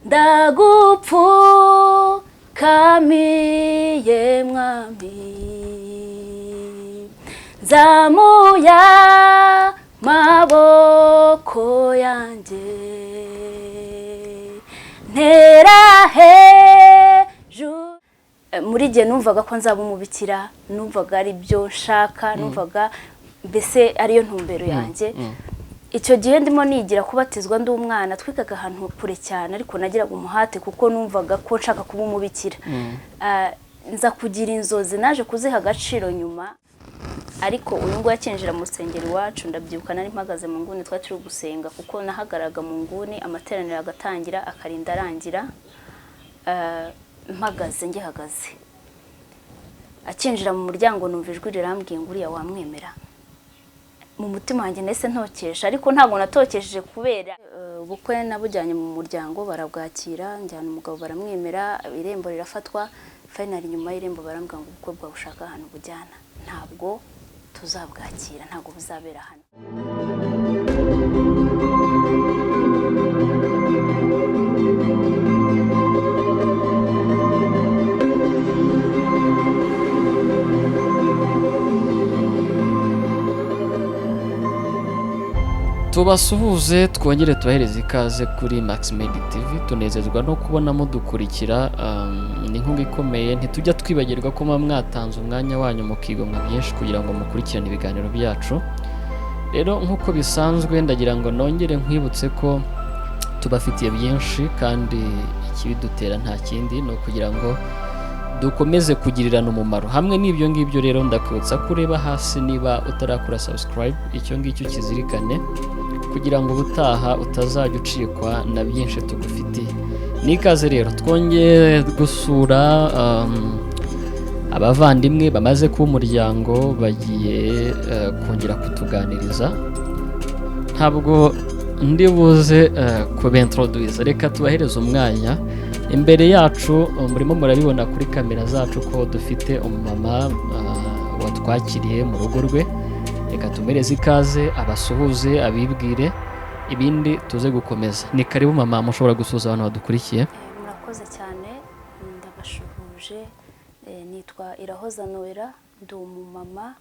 Ndagupfukamiye mwami, nzamuye maboko yanjye, ntera hejuru. Muri gihe numvaga ko nzaba umubikira, numvaga ari byo nshaka, numvaga mbese ariyo ntumbero yanjye. Icyo gihe ndimo nigira kubatizwa ndi umwana, twigaga ahantu kure cyane, ariko nagiraga umuhate kuko numvaga ko nshaka kuba umubikira. Nza kugira inzozi, naje kuziha agaciro nyuma. Ariko uyu nguyu akinjira mu rusengero iwacu, ndabyibuka nari mpagaze mu nguni, twari turi gusenga, kuko nahagaraga mu nguni amateraniro agatangira akarinda arangira, mpagaze ngihagaze. Akinjira mu muryango numva ijwi rirambwiye ngo uriya wamwemera. Mu mutima wanjye nahise ntokesha, ariko ntabwo natokesheje kubera ubukwe nabujyanye mu muryango barabwakira, njyana umugabo baramwemera, irembo rirafatwa. Finally nyuma y'irembo barambwira ngo ubukwe bwawe ushaka ahantu bujyana ntabwo tuzabwakira, ntabwo buzabera hano. Tubasuhuze, twongere tubahereze ikaze kuri Maximed TV. Tunezezwa no kubona mudukurikira, ni inkunga ikomeye. Ntitujya twibagirwa ko muba mwatanze umwanya wanyu mukigomwa byinshi kugira ngo mukurikirane ibiganiro byacu. Rero nk'uko bisanzwe, ndagira ngo nongere nkwibutse ko tubafitiye byinshi, kandi ikibidutera nta kindi ni ukugira ngo dukomeze kugirirana umumaro. Hamwe n'ibyo ngibyo rero, ndakwibutsa ko ureba hasi niba utarakora subscribe, icyo ngicyo kizirikane kugira ngo ubutaha utazajya ucikwa na byinshi tugufitiye. N'ikaze rero, twongeye gusura abavandimwe bamaze kuba umuryango, bagiye kongera kutuganiriza. Ntabwo ndi buze kubintroduce, reka tubahereze umwanya. Imbere yacu murimo murabibona kuri kamera zacu ko dufite umumama watwakiriye mu rugo rwe. Reka tumuhereze ikaze, abasuhuze, abibwire, ibindi tuze gukomeza. Ni karibu mama, mushobora gusuhuza abantu badukurikiye. Murakoze cyane, ndabashuhuje. Nitwa Irahoza Noella, ndi umumama,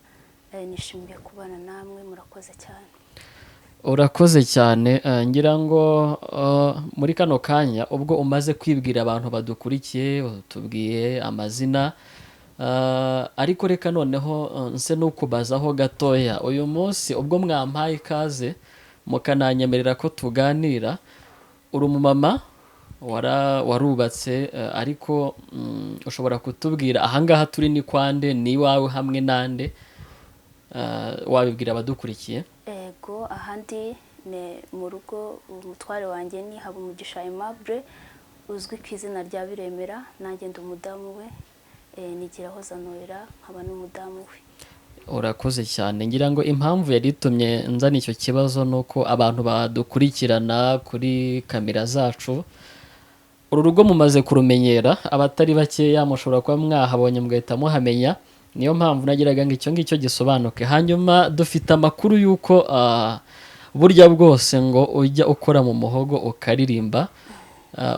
nishimiye kubana namwe, murakoze cyane. Urakoze cyane. Ngira ngo muri kano kanya ubwo umaze kwibwira abantu badukurikiye, utubwiye amazina, ariko reka noneho nse n'ukubazaho gatoya. Uyu munsi ubwo mwampaye ikaze mukananyemerera ko tuganira, uri umumama warubatse, ariko ushobora kutubwira ahangaha turi ni kwande, ni iwawe hamwe nande? Wabibwira abadukurikiye? Ego, ahandi ni mu rugo. Umutware wanjye ni Habumugisha Aimable uzwi ku izina rya Biremera, nanjye ndi umudamu we, Nigirahoza Noella, nkaba n'umudamu we. Urakoze cyane. Ngira ngo impamvu yari itumye nzana icyo kibazo ni uko abantu badukurikirana kuri kamera zacu uru rugo mumaze kurumenyera, abatari bakeya mushobora kuba mwahabonye mugahita muhamenya. Niyo mpamvu nagiraga ngo icyo ngicyo gisobanuke. Hanyuma dufite amakuru y'uko burya bwose ngo ujya ukora mu muhogo ukaririmba.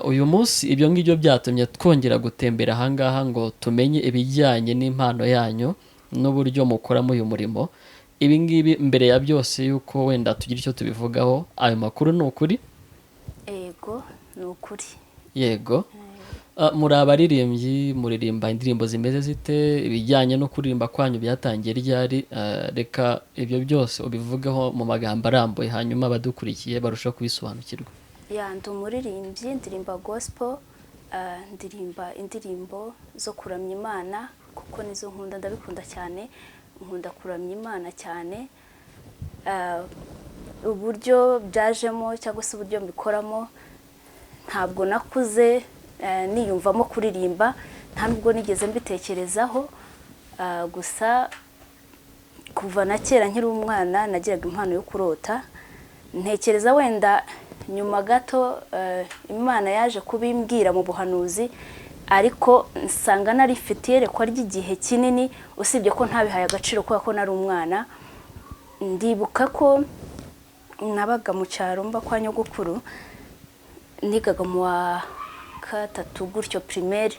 Uyu munsi ibyo ngibyo byatumye twongera gutembera ahangaha ngo tumenye ibijyanye n'impano yanyu n'uburyo mukoramo uyu murimo. Ibi ngibi mbere ya byose yuko wenda tugira icyo tubivugaho, ayo makuru ni ukuri? Ego, ni ukuri. Yego. Muri abaririmbyi, muririmba indirimbo zimeze zite? Ibijyanye no kuririmba kwanyu byatangiye ryari? Reka ibyo byose ubivugeho mu magambo arambuye, hanyuma abadukurikiye barushaho kubisobanukirwa. Ya, ndi umuririmbyi, ndirimba gospel, ndirimba indirimbo zo kuramya Imana kuko nizo nkunda, ndabikunda cyane, nkunda kuramya Imana cyane. Uburyo byajemo cyangwa se uburyo mbikoramo, ntabwo nakuze niyumvamo kuririmba, nta nubwo nigeze mbitekerezaho. Gusa kuva na kera nkiri umwana nagiraga impano yo kurota. Ntekereza wenda nyuma gato Imana yaje kubimbwira mu buhanuzi, ariko nsanga narifite iyerekwa ry'igihe kinini, usibye ko ntabihaye agaciro kubera ko nari umwana. Ndibuka ko nabaga mu cyaro mba kwa nyogokuru, Nigaga mu wa gatatu gutyo primaire,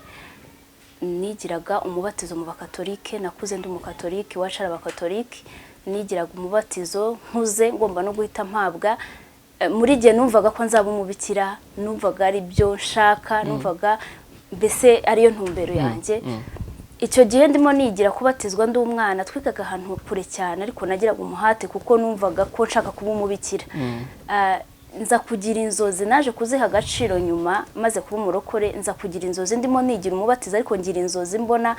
nigiraga umubatizo mu bakatolike. Nakuze ndi umukatolike, iwacu ari abakatolike. Nigiraga umubatizo nkuze, ngomba no guhita mpabwa. Muri gihe numvaga ko nzaba umubikira, numvaga ari byo nshaka, numvaga mbese ariyo ntumbero yanjye. Icyo gihe ndimo nigira kubatizwa ndi umwana, twigaga ahantu kure cyane, ariko nagiraga umuhate kuko numvaga ko nshaka kuba umubikira. Nza kugira inzozi, naje kuziha agaciro nyuma maze kuba umurokore. Nza kugira inzozi ndimo nigira umubatizo, ariko ngira inzozi mbona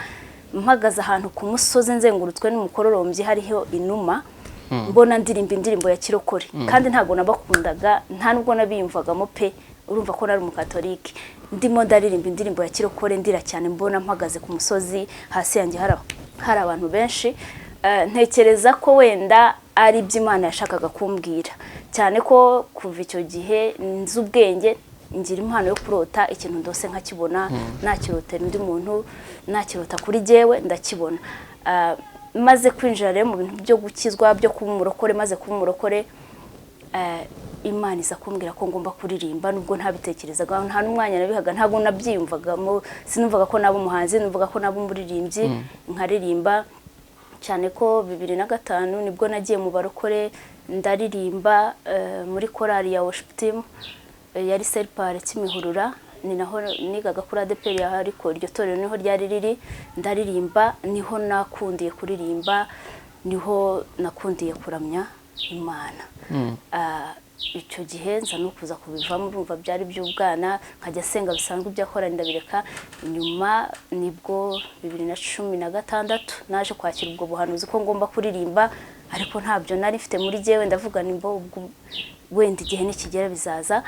mpagaze ahantu ku musozi nzengurutswe n'umukororombyi, hariho inuma, mbona ndirimba indirimbo ya kirokore. Kandi ntabwo nabakundaga, nta nubwo nabiyumvagamo pe, urumva ko nari umukatolike. Ndimo ndaririmba indirimbo ya kirokore, ndira cyane, mbona mpagaze ku musozi, hasi yanjye hari abantu benshi. Ntekereza ko wenda ari ibyo Imana yashakaga kumbwira, cyane ko kuva icyo gihe nzi ubwenge ngira impano yo kurota ikintu ndose nkakibona, nakirotera undi muntu, nakirota kuri jyewe ndakibona. Maze kwinjira rero mu bintu byo gukizwa, byo kuba umurokore, maze kuba umurokore, Imana iza kumbwira ko ngomba kuririmba, nubwo ntabitekerezaga, nta n'umwanya nabihaga, ntabwo nabyiyumvagamo. Sinumvaga ko naba umuhanzi, numvaga ko naba umuririmbyi nkaririmba, cyane ko 2005 nibwo nagiye mu barokore ndaririmba, muri korali ya worship team, yari Serpare Kimihurura, ni naho nigaga kuri ADEPR, ariko iryo torero niho ryari riri. Ndaririmba, niho nakundiye kuririmba, niho nakundiye kuramya Imana. Icyo gihe nza no kuza kubivamo, urumva byari by'ubwana, nkajya senga bisanzwe, ibyo akora ndabireka. Nyuma nibwo 2016 naje kwakira ubwo buhanuzi ko ngomba kuririmba, ariko ntabyo nari mfite muri jyewe. Ndavuga nimbo ubwo wenda igihe nikigera bizaza.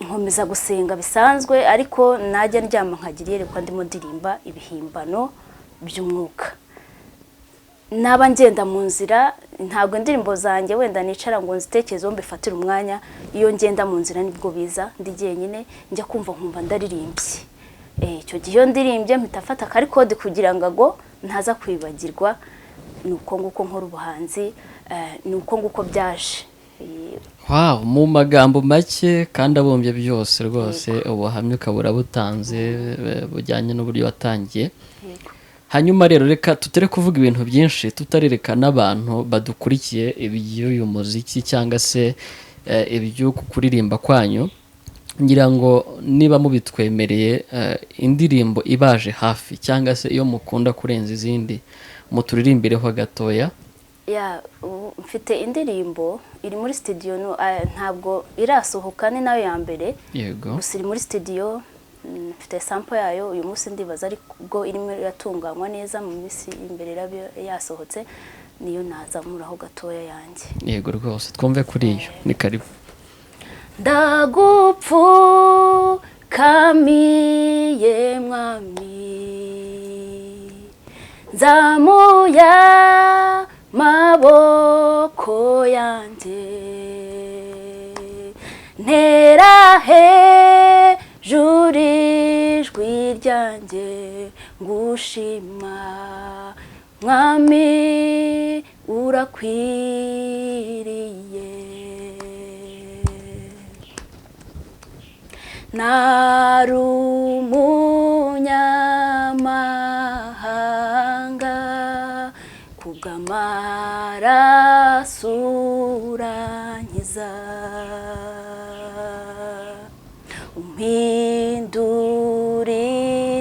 Nkomeza gusenga bisanzwe, ariko najya ndyama nkagira iyerekwa ndimo ndirimba ibihimbano by'umwuka. Naba ngenda mu nzira, ntabwo indirimbo zanjye wenda nicara ngo nzitekerezeho mbifatire umwanya. Iyo ngenda mu nzira nibwo biza, ndi jyenyine, njya kumva nkumva ndaririmbye. Icyo gihe iyo ndirimbye mpita mfata akarikodi kugira ngo ago ntaza kwibagirwa. Ni uko nguko nkora ubuhanzi, ni uko nguko byaje. Wow, mu magambo make kandi abumbye byose rwose, ubuhamya ukaba urabutanze, bujyanye n'uburyo watangiye. Hanyuma rero reka tutere kuvuga ibintu byinshi tutarereka n'abantu badukurikiye iby'uyu muziki cyangwa se iby'uku kuririmba kwanyu. Ngira ngo niba mubitwemereye, indirimbo ibaje hafi cyangwa se iyo mukunda kurenza izindi muturirimbireho gatoya. Ya, ubu mfite indirimbo iri muri studio, ntabwo irasohoka, ni nayo ya mbere. Gusa iri muri studio, mfite sample yayo uyu munsi, ndibaza ariko irimo iratunganywa neza, mu minsi imbere iraba yasohotse. Niyo nazamuraho gatoya yanjye. Yego rwose, twumve kuri iyo, ni karibu. Ndagupfukamiye mwami, nzamuye maboko yanjye, ntera hejuru ijwi ryanjye ngushima mwami, urakwiriye. Nari umunyamahanga, kubw'amaraso urankiza, umpindura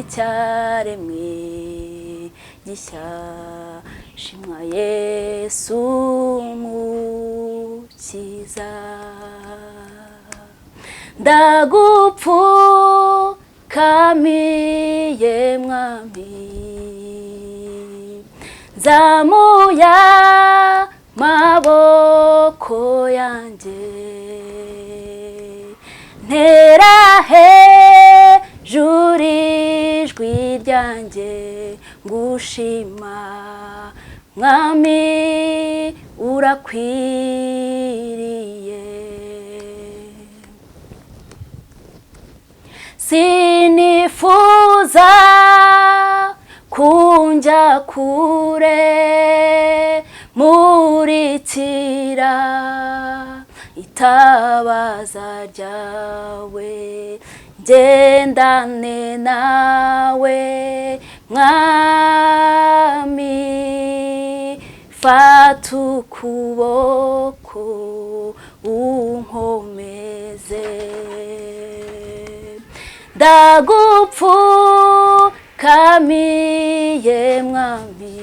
icyaremwe gishya, shimwa Yesu mukiza. Ndagupfukamiye mwami, nzamuye maboko yanjye, ntera hejuru ijwi ryanjye ngushima mwami, urakwiriye. Sinifuza kunjya kure, murikira itabaza ryawe, ngendane nawe Mwami, fata ukuboko unkomeze. Ndagupfukamiye Mwami,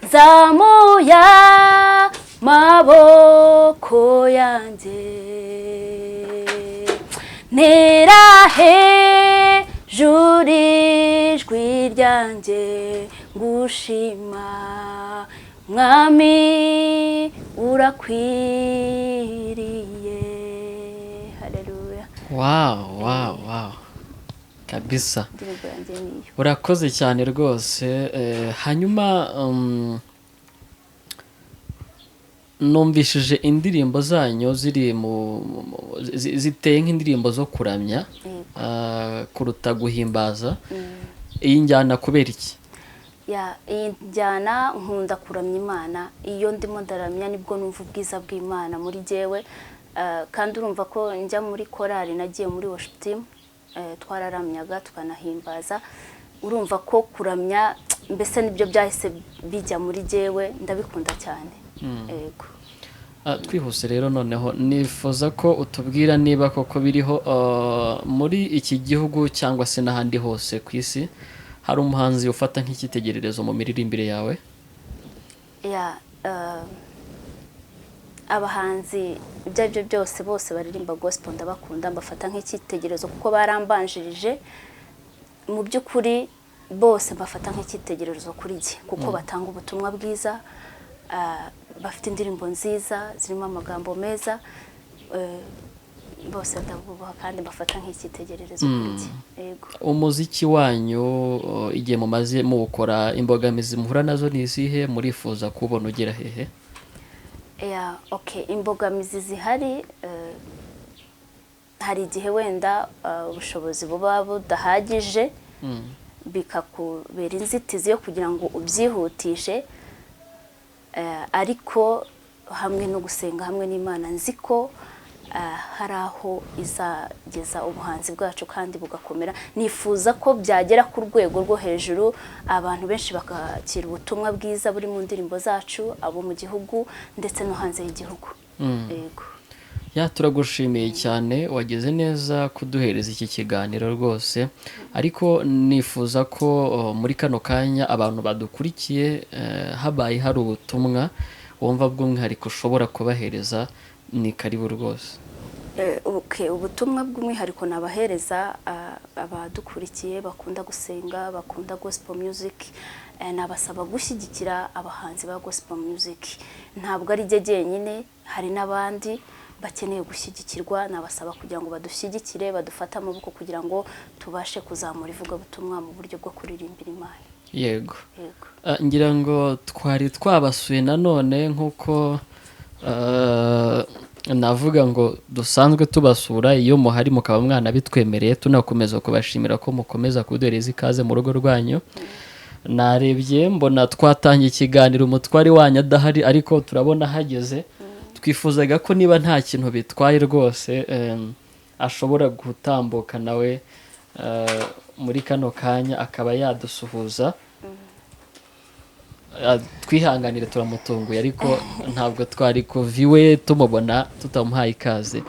nzamuye amaboko yanjye, ntera hejuru ijwi ryanjye ngushima Mwami, urakwiriye. Haleluya. Wow, kabisa. Indirimbo yanjye niyo. Urakoze cyane rwose. Hanyuma numvishije indirimbo zanyu ziri mu ziteye nk'indirimbo zo kuramya kuruta guhimbaza. Iyi njyana kubera iki? Ya, iyi njyana nkunda kuramya Imana. Iyo ndimo ndaramya nibwo numva ubwiza bw'Imana muri jyewe. Kandi urumva ko njya muri korali, nagiye muri worship team, twararamyaga tukanahimbaza. Urumva ko kuramya mbese nibyo byahise bijya muri jyewe, ndabikunda cyane. Yego. Twihuse rero, noneho nifuza ko utubwira niba koko biriho, muri iki gihugu cyangwa se n'ahandi hose ku isi, hari umuhanzi ufata nk'icyitegererezo mu miririmbire yawe? Ya, abahanzi ibyo ari byo byose, bose baririmba gospel ndabakunda, mbafata nk'icyitegererezo kuko barambanjirije. Mu by'ukuri bose mbafata nk'icyitegererezo kuri jye kuko batanga ubutumwa bwiza, bafite indirimbo nziza zirimo amagambo meza. Bose ndabubaha kandi mbafata nk'icyitegererezo kuri jye. Yego. Umuziki wanyu, igihe mumaze muwukora, imbogamizi muhura nazo ni izihe? Murifuza kuwubona ugera hehe? Ya, okay, imbogamizi zihari, hari igihe wenda ubushobozi buba budahagije, bikakubera inzitizi yo kugira ngo ubyihutishe, ariko hamwe no gusenga, hamwe n'Imana, nzi ko hari aho izageza ubuhanzi bwacu kandi bugakomera. Nifuza ko byagera ku rwego rwo hejuru, abantu benshi bakakira ubutumwa bwiza buri mu ndirimbo zacu, abo mu gihugu ndetse no hanze y'igihugu. Yego. Ya, turagushimiye cyane, wagize neza kuduhereza iki kiganiro rwose. Ariko nifuza ko muri kano kanya abantu badukurikiye, habaye hari ubutumwa wumva bw'umwihariko ushobora kubahereza, ni karibu rwose. Okay, ubutumwa bw'umwihariko nabahereza abadukurikiye bakunda gusenga, bakunda gospel music, nabasaba gushyigikira abahanzi ba gospel music. Ntabwo ari jye jyenyine, hari n'abandi bakeneye gushyigikirwa. Nabasaba kugira ngo badushyigikire, badufate amaboko kugira ngo tubashe kuzamura ivugabutumwa mu buryo bwo kuririmbira Imana. Yego. Yego. Ngira ngo twari twabasuye nanone nk'uko navuga ngo dusanzwe tubasura iyo muhari, mukaba mwanabitwemereye. Tunakomeza kubashimira ko mukomeza kuduhereza ikaze mu rugo rwanyu. Narebye mbona twatangiye ikiganiro umutware wanyu adahari, ariko turabona ahageze. Twifuzaga ko niba nta kintu bitwaye rwose, ashobora gutambuka nawe muri kano kanya akaba yadusuhuza. Twihanganire turamutunguye, ariko ntabwo twari kuva iwe tumubona tutamuhaye ikaze.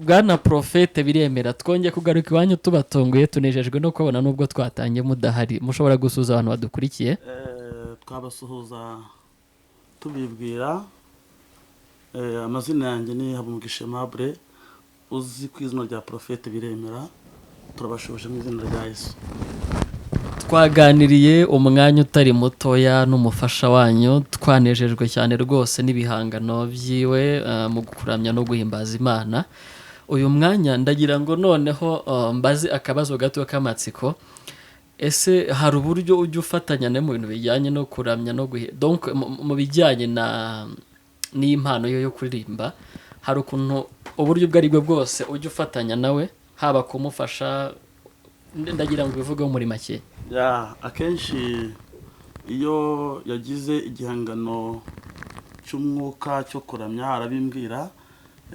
Bwana Porofete Biremera, twongeye kugaruka iwanyu tubatunguye. Tunejejwe no kubona nubwo twatangiye mudahari. Mushobora gusuhuza abantu badukurikiye? Twabasuhuza tubibwira. Amazina yanjye ni Habumugisha Aimable, uzi ku izina rya Porofete Biremera. Turabashoje mu izina rya Yesu. Twaganiriye umwanya utari mutoya n'umufasha wanyu, twanejejwe cyane rwose n'ibihangano byiwe mu kuramya no guhimbaza Imana. Uyu mwanya ndagira ngo noneho mbaze akabazo gato k'amatsiko. Ese hari uburyo ujya ufatanya nawe mu bintu bijyanye no kuramya no guhi, donc mu bijyanye na n'impano yo kuririmba, hari ukuntu uburyo ubwo ari bwo bwose ujya ufatanya nawe, haba kumufasha? Ndagira ngo ubivugeho muri make. Ya, akenshi iyo yagize igihangano cy'umwuka cyo kuramya arabimbwira.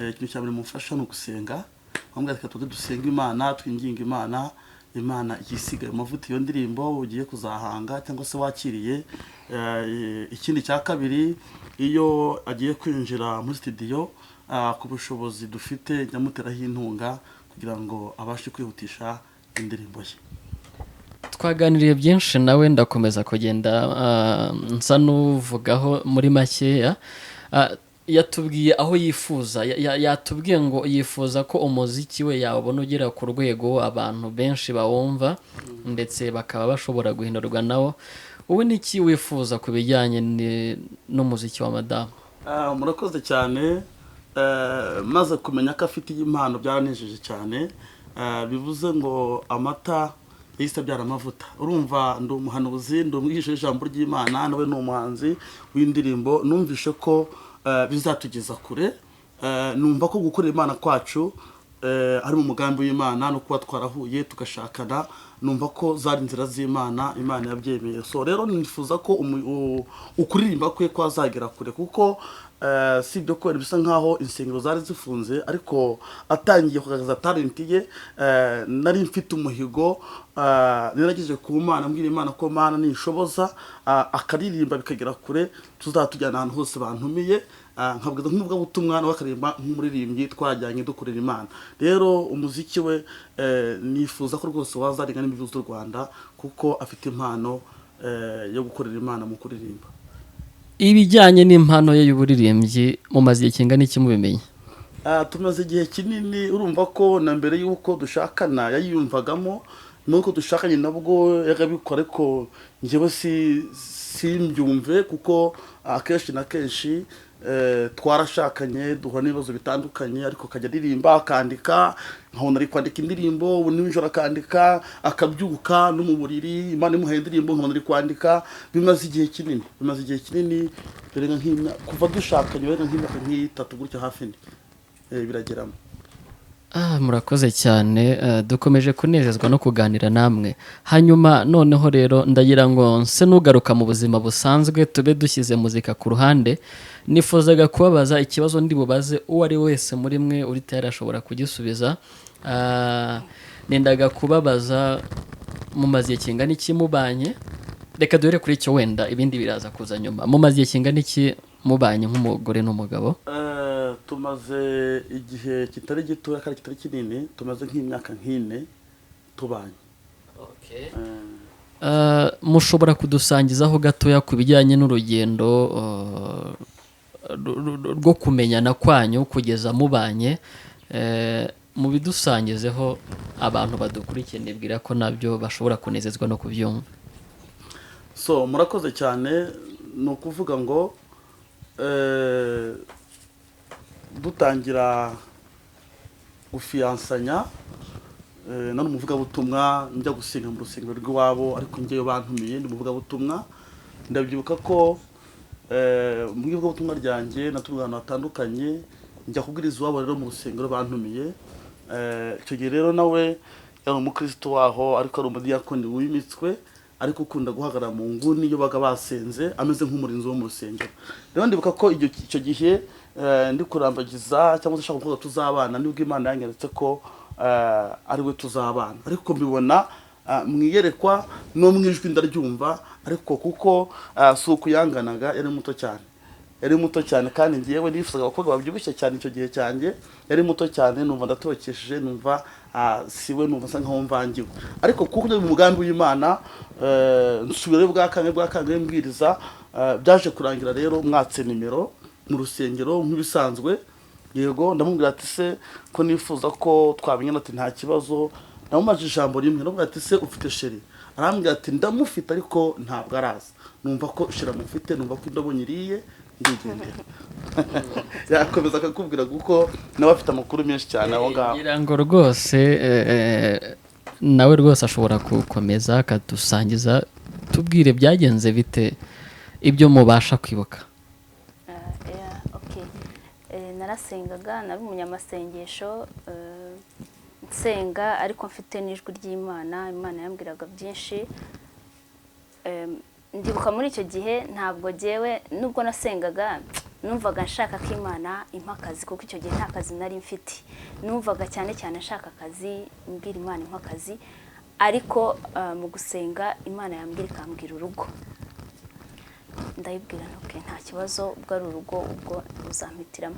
Ikintu cya mbere mufasha ni ugusenga. Nkamubwira reka tuze dusenga Imana, twinginga Imana, Imana yisiga amavuta iyo ndirimbo ugiye kuzahanga cyangwa se wakiriye. Ikindi cya kabiri, iyo agiye kwinjira muri studio, ku bushobozi dufite nyamuteraho intunga kugira ngo abashe kwihutisha indirimbo ye. Twaganiriye byinshi nawe, ndakomeza kugenda nsa n'uvugaho muri makeya. Yatubwiye aho yifuza, yatubwiye ngo yifuza ko umuziki we yawubona ugera ku rwego abantu benshi bawumva ndetse bakaba bashobora guhindurwa nawo. Wowe ni iki wifuza ku bijyanye n'umuziki wa madamu? Murakoze cyane. Maze kumenya ko afite iyi mpano byaranejeje cyane. Bivuze ngo amata yahise abyara amavuta. Urumva ndi umuhanuzi, ndi umwigisha w'ijambo ry'Imana, nawe ni umuhanzi w'indirimbo. Numvishe ko bizatugeza kure. Numva ko gukorera Imana kwacu ari mu mugambi w'Imana, no kuba twarahuye tugashakana, numva ko zari inzira z'Imana, Imana yabyemeye. So rero nifuza ko ukuririmba kwe kwazagera kure, kuko si ibyo kubera bisa nkaho insengero zari zifunze, ariko atangiye kugaragaza talent ye. Nari mfite umuhigo, naragejeje ku Mana, mbwira Imana ko Mana nishoboza, akaririmba bikagera kure, tuzatujyana ahantu hose bantumiye, nkabwiza nk'umuvugabutumwa nawe akaririmba nk'umuririmbyi, twajyanye dukorera Imana. Rero umuziki we, nifuza ko rwose wazarenga n'imbibi z'u Rwanda, kuko afite impano yo gukorera Imana mu kuririmba. Ibijyanye n'impano ye y'uburirimbyi, mumaze igihe kingana iki mubimenye? Tumaze igihe kinini. Urumva ko na mbere y'uko dushakana yayiyumvagamo, nuko dushakanye nabwo yarabikora, ariko njyewe simbyumve, kuko akenshi na kenshi twarashakanye duhura n'ibibazo bitandukanye, ariko akajya aririmba akandika, nkabona ari kwandika indirimbo, ubu nijoro akandika, akabyuka no mu buriri Imana imuhaye indirimbo nkabona ari kwandika. Bimaze igihe kinini, bimaze igihe kinini, birenga nk'imyaka, kuva dushakanye birenga nk'imyaka nk'itatu gutyo, hafi ine, birageramo. Murakoze cyane. Dukomeje kunezezwa no kuganira namwe. Hanyuma noneho rero ndagira ngo nse nugaruka mu buzima busanzwe, tube dushyize muzika ku ruhande. Nifuzaga kubabaza ikibazo ndi bubaze uwo ari wese muri mwe uri tayari ashobora kugisubiza. Nendaga kubabaza, mumaze igihe kingana iki mubanye? Reka duhere kuri icyo, wenda ibindi biraza kuza nyuma. Mumaze igihe kingana iki mubanye nk'umugore n'umugabo? Tumaze igihe kitari gitoya kandi kitari kinini, tumaze nk'imyaka nk'ine tubanye. Mushobora kudusangizaho gatoya ku bijyanye n'urugendo rwo kumenyana kwanyu kugeza mubanye? Mubidusangizeho abantu badukurikiye, nibwira ko nabyo bashobora kunezezwa no kubyumva. So murakoze cyane. Ni ukuvuga ngo dutangira gufiyansanya, nari umuvugabutumwa, njya gusenga mu rusengero rw'iwabo, ariko njyewe bantumiye ndi umuvugabutumwa. Ndabyibuka ko mu ivugabutumwa ryanjye natumiwe ahantu hatandukanye, njya kubwiriza iwabo rero mu rusengero bantumiye. Icyo gihe rero nawe yari umukristo waho, ariko ari umudiyakoni wimitswe, ariko ukunda guhagarara mu nguni iyo baga basenze, ameze nk'umurinzi wo mu rusengero. Rero ndibuka ko icyo gihe ndi kurambagiza cyangwa se nshaka umukobwa tuzabana, nibwo Imana yanyeretse ko ari we tuzabana, ariko mbibona mu iyerekwa no mu ijwi ndaryumva, ariko kuko si uku yanganaga, yari muto cyane, yari muto cyane, kandi njyewe nifuzaga abakobwa babyibushye cyane icyo gihe cyanjye, yari muto cyane, numva ndatokesheje, numva siwe, numva nsa nkaho mvangiwe, ariko kuko mu mugambi w'Imana, nsubirayo bwa kange mbwiriza. Byaje kurangira rero mwatse nimero mu rusengero nk'ibisanzwe. Yego, ndamubwira ati se ko nifuza ko twamenyana, ati nta kibazo. Namubaje ijambo rimwe, ndamubwira ati se ufite sheri? Arambwira ati ndamufite ariko ntabwo araza. Numva ko sheri amufite, numva ko indobo nyiriye, ndigendera. Yakomeza akakubwira kuko nawe afite amakuru menshi cyane aho ngaho. Ngira ngo rwose nawe rwose ashobora gukomeza akadusangiza, tubwire byagenze bite, ibyo mubasha kwibuka. Okay. Narasengaga, nari umunyamasengesho, nsenga ariko mfite n'ijwi ry'Imana. Imana yambwiraga byinshi. Ndibuka muri icyo gihe ntabwo jyewe nubwo nasengaga Numvaga nshaka ko Imana impa akazi, kuko icyo gihe nta kazi nari mfite. Numvaga cyane cyane nshaka akazi, mbwira Imana impa akazi, ariko mu gusenga Imana yambwira ikambwira urugo. Ndayibwira nti "Okay, nta kibazo, ubwo ari urugo ubwo uzampitiramo."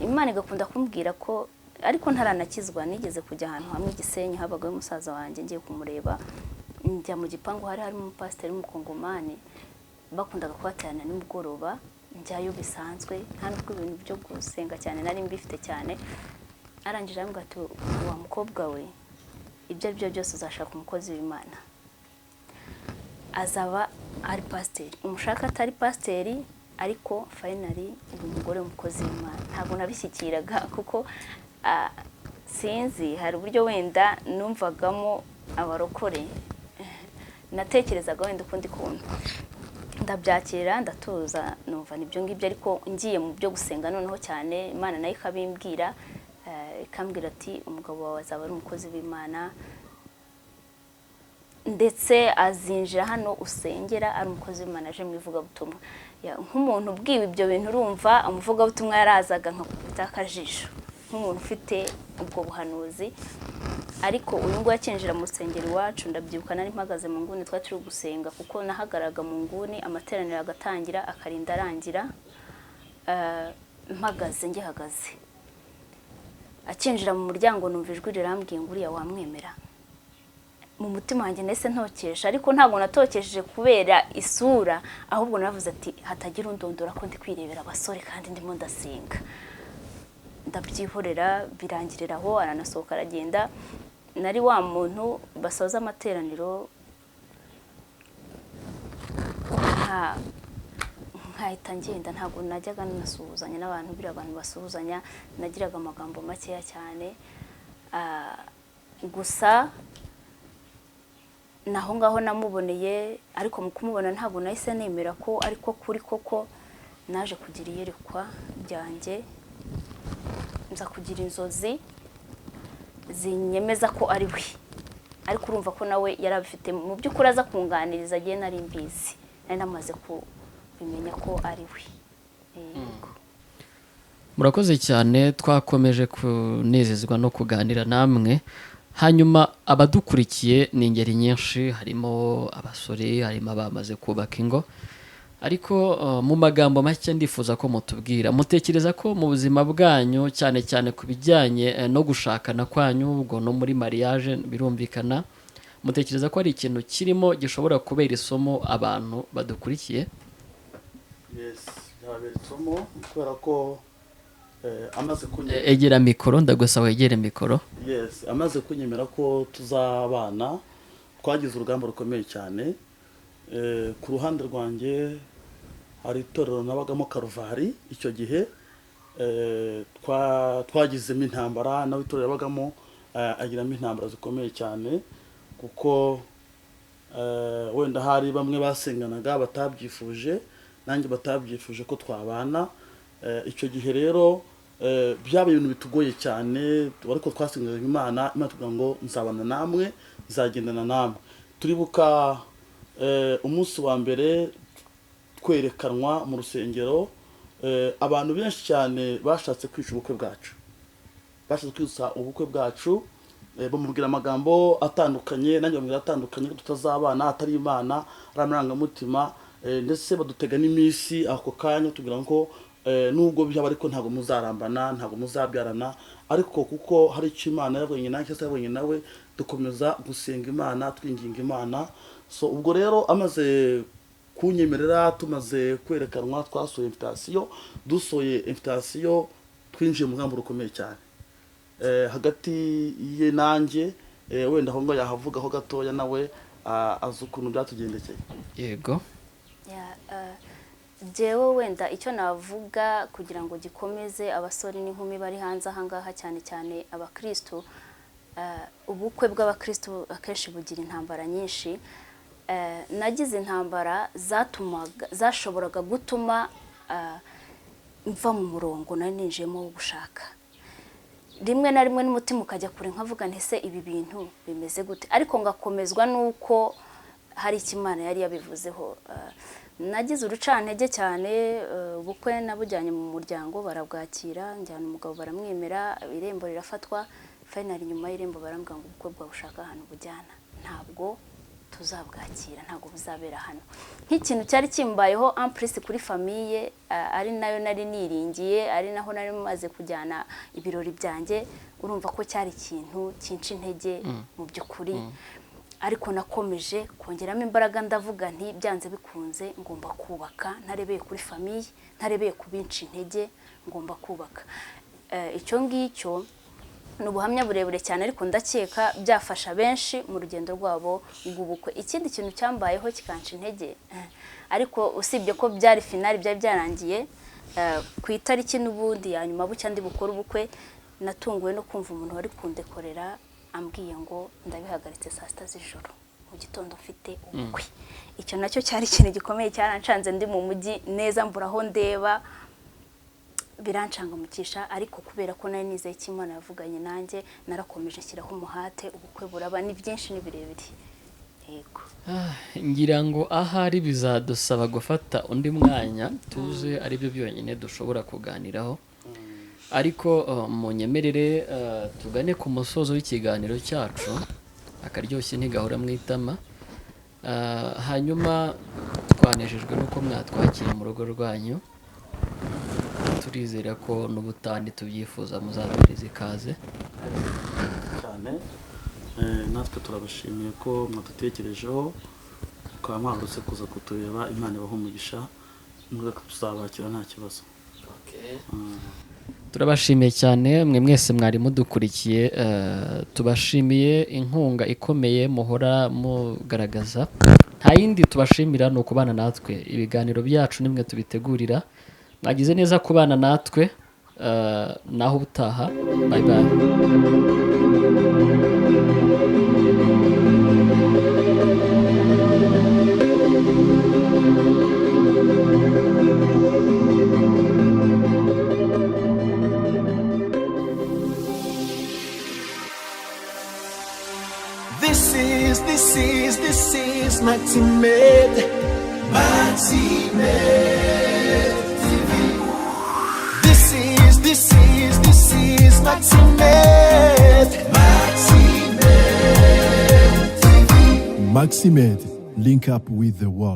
Imana igakunda kumbwira ko, ariko ntaranakizwa, nigeze kujya ahantu hamwe i Gisenyi habagayo umusaza wanjye, ngiye kumureba, njya mu gipangu hari harimo umupasiteri w'umukongomani, bakundaga kuhaterana nimugoroba. Njyayo bisanzwe, nta nubwo ibintu byo gusenga cyane nari mbifite cyane. Arangije arambwira ati "Wa mukobwa we, ibyo ari byo byose uzashaka umukozi w'Imana, azaba ari pasiteri, umushaka atari pasiteri, ariko finally ubu umugore w'umukozi w'Imana." Ntabwo nabishyikiraga kuko sinzi, hari uburyo wenda numvagamo abarokore, natekerezaga wenda ukundi kuntu. Ndabyakira, ndatuza, numva nibyo ngibyo. Ariko ngiye mu byo gusenga noneho cyane, Imana nayo ikabimbwira, ikambwira ati "Umugabo wawe azaba ari umukozi w'Imana, ndetse azinjira hano usengera ari umukozi w'Imana, aje mu ivugabutumwa." Nk'umuntu ubwiwe ibyo bintu, urumva umuvugabutumwa yarazaga nkakubita akajisho nk'umuntu ufite ubwo buhanuzi. Ariko uyu nguyu akinjira mu rusengero iwacu, ndabyibuka nari mpagaze mu nguni, twari turi gusenga, kuko nahagaraga mu nguni amateraniro agatangira akarinda arangira, mpagaze ngihagaze. Akinjira mu muryango numva ijwi rirambwiye ngo "Uriya wamwemera?" Mu mutima wanjye nahise ntokesha, ariko ntabwo natokesheje kubera isura, ahubwo naravuze ati hatagira undondora ko ndi kwirebera abasore kandi ndimo ndasenga. Ndabyihorera, birangirira aho, aranasohoka aragenda. Nari wa muntu basoza amateraniro nkahita ngenda, ntabwo najyaga nasuhuzanya n'abantu, biriya abantu basuhuzanya, nagiraga amagambo makeya cyane. Gusa naho ngaho namuboneye, ariko mu kumubona ntabwo nahise nemera ko ariko kuri koko. Naje kugira iyerekwa ryanjye, nza kugira inzozi zinyemeza ko ari we. Ariko urumva ko nawe yarabifite mu by'ukuri, aza kunganiriza agiye, nari mbizi, nari namaze kubimenya ko ari we. Yego. Murakoze cyane, twakomeje kunezezwa no kuganira namwe. Hanyuma abadukurikiye ni ingeri nyinshi, harimo abasore, harimo abamaze kubaka ingo, ariko mu magambo make ndifuza ko mutubwira, mutekereza ko mu buzima bwanyu, cyane cyane ku bijyanye no gushakana kwanyu, ubwo no muri mariage birumvikana, mutekereza ko ari ikintu kirimo gishobora kubera isomo abantu badukurikiye? Yes, byabera isomo kubera ko amaze kunyemera. Egera mikoro, ndagusaba wegere mikoro. Yes, amaze kunyemera ko tuzabana, twagize urugamba rukomeye cyane. Ku ruhande rwanjye hari itorero nabagamo, Karuvari, icyo gihe twagizemo intambara, nawe itorero yabagamo agiramo intambara zikomeye cyane, kuko wenda hari bamwe basenganaga batabyifuje, nanjye batabyifuje ko twabana. Icyo gihe rero byabaye ibintu bitugoye cyane, ariko twasengaga Imana, Imana tuvuga ngo nzabana namwe, nzagendana namwe. Turibuka umunsi wa mbere twerekanwa mu rusengero, abantu benshi cyane bashatse kwica ubukwe bwacu, bashatse kwica ubukwe bwacu, bamubwira amagambo atandukanye, nanjye bamubwira atandukanye, ko tutazabana, atari Imana, ari amarangamutima, ndetse badutega n'iminsi ako kanya, tubwira ngo nubwo byaba ariko ntabwo muzarambana, ntabwo muzabyarana. Ariko kuko hari icyo Imana yabonye nanjye, cyangwa se yabonye nawe, dukomeza gusenga Imana, twinginga Imana. So ubwo rero amaze kunyemerera, tumaze kwerekanwa, twasohoye invitation, dusohoye invitation twinjiye mu rugamba rukomeye cyane hagati ye nanjye. Wenda aho ngaho yahavugaho gatoya, nawe azi ukuntu byatugendekeye. Yego. Jewe wenda icyo navuga kugira ngo gikomeze abasore n'inkumi bari hanze aha ngaha, cyane cyane abakristo, ubukwe bw'abakristo akenshi bugira intambara nyinshi. Nagize intambara zatumaga, zashoboraga gutuma mva mu murongo nari ninjiyemo wo gushaka. Rimwe na rimwe n'umutima ukajya kure, nkavuga nti ese ibi bintu bimeze gute? Ariko ngakomezwa n'uko Hari icyo Imana yari yabivuzeho. Nagize urucantege cyane. Ubukwe nabujyanye mu muryango barabwakira, njyana umugabo baramwemera, irembo rirafatwa. Finally, nyuma y'irembo barambwira ngo ubukwe bwawe ushaka ahantu bujyana, ntabwo tuzabwakira, ntabwo buzabera hano. Nk'ikintu cyari kimbayeho en plus kuri famille, ari nayo nari niringiye, ari naho nari maze kujyana ibirori byanjye, urumva ko cyari ikintu kinca intege mu by'ukuri. Ariko nakomeje kongeramo imbaraga, ndavuga nti byanze bikunze ngomba kubaka, ntarebeye kuri famille, ntarebeye ku binca intege, ngomba kubaka. Icyo ngicyo ni ubuhamya burebure cyane, ariko ndakeka byafasha benshi mu rugendo rwabo rw'ubukwe. Ikindi kintu cyambayeho kikanca intege, ariko usibye ko byari finale, byari byarangiye, ku itariki n'ubundi ya nyuma bucya ndi bukore ubukwe, natunguwe no kumva umuntu wari kundekorera ambwiye ngo ndabihagaritse saa 6 z'ijoro, mu gitondo mfite ubukwe. Icyo nacyo cyari ikintu gikomeye, cyarancanze ndi mu mujyi neza, mbura aho ndeba, birancangamukisha. Ariko kubera ko nari nizeye ko Imana yavuganye nanjye, narakomeje nshyiraho umuhate, ubukwe buraba. Ni byinshi, ni birebire, yego. Ngira ngo ahari bizadusaba gufata undi mwanya tuze aribyo byonyine dushobora kuganiraho. Ariko munyemerere tugane ku musozo w'ikiganiro cyacu. Akaryoshye ntigahora mu itama. Hanyuma twanejejwe n'uko mwatwakira mu rugo rwanyu. Turizera ko n'ubutaha tubyifuza muzaduhereza ikaze. Cyane. Natwe turabashimiye ko mwadutekerejeho, mukaba mwarutse kuza kutureba. Imana ibahe umugisha, tuzabakira nta kibazo. Turabashimiye cyane mwe mwese mwari mudukurikiye. Tubashimiye inkunga ikomeye muhora mugaragaza. Nta yindi tubashimira, ni ukubana natwe. Ibiganiro byacu nimwe tubitegurira. Mwagize neza kubana natwe. Naho ubutaha, bye bye. This is Maximed, Maximed TV. This is Maximed, Maximed TV. Maximed, link up with the world.